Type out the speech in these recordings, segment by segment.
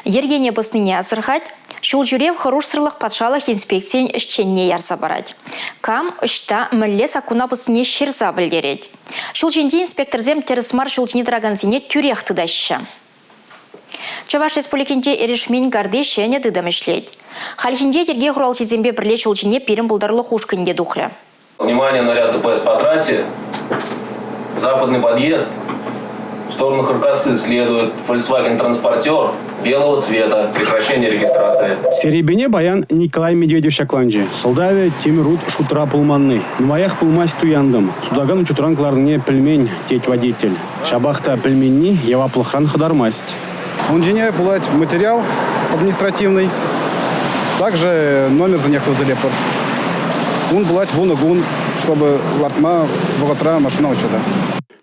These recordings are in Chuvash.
Йӗркене пӑснине асӑрхать, ҫул ҫӳрев хӑрушсӑрлӑх патшалӑх инспекцийӗн ӗҫченне ярса парать. Кам, ӑҫта, мӗнле саккуна пӑснине ҫырса пӗлтерет. Ҫул ҫинчи инспекторсем тӗрӗс мар ҫул ҫине тӑракансене тӳрех тытаҫҫӗ. Чӑваш Республикинче эрешмен карти ҫӗнӗ тытӑм ӗҫлет. Хальхинче йӗрке хуралҫисемпе пӗрле ҫул ҫине пирӗн пултарулӑх ушкӑнӗ те тухрӗ. Внимание, наряд ДПС по трассе. Западный подъезд. В сторону Хыркасы следует Volkswagen Транспортер белого цвета. Прекращение регистрации. Серепене паян Николай Медведев ҫакланчӗ. Сӑлтавӗ тимӗр ут шутра пулманни. Нумаях пулмасть туянтӑм. Сутакан учетран кӑларнине пӗлмен, тет водитель. Ҫапах та пӗлменни яваплӑхран хӑтармасть. Ун ҫине пулать материал административный, также номерсене хывса Ун пулать 10 кун, чтобы лартма вӑхӑтра машина учета.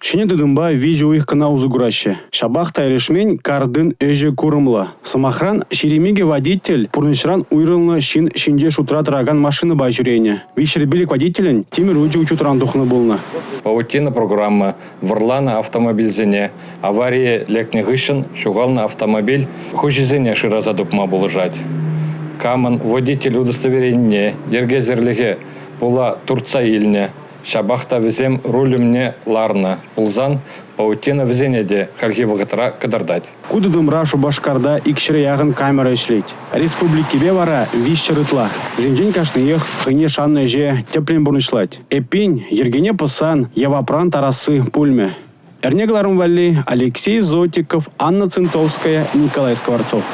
Ҫӗнӗ тытӑмпа 3 уйӑх кӑна усӑ кураҫҫӗ. Ҫапах та эрешмен картин ӗҫӗ курӑмлӑ. Сӑмахран, 22 водитель пурнӑҫран уйрӑлнӑ ҫын ҫинче шутра тӑракан машинӑпа ҫӳренӗ. 305 водителӗн тимӗр учӗ учетран тухнӑ пулнӑ. Паутина программа вӑрланӑ автомобильсене аварие лекнӗ хыҫҫӑн ҫухалнӑ автомобиль хуҫисене шыраса тупма пулӑшать. Камӑн водитель удостоверенине йӗркесӗрлӗхе пула туртса илнӗ, ҫапах та вӗсем руль умне ларнӑ пулсан паутина вӗсене те хальхи вӑхӑтра кӑтартать. Ку тытӑмра Шупашкарта 200 яхӑн камера ӗҫлет. Республикипе вара 300 ытла. Вӗсенчен кашниех хӑйне шаннӑ ӗҫе тӗплӗн пурнӑҫлать. Эппин, йӗркене пӑссан явапран тарасси пулмӗ. Эрне кӑларӑм валли Алексей Зотиков, Анна Цинтовская, Николай Скворцов.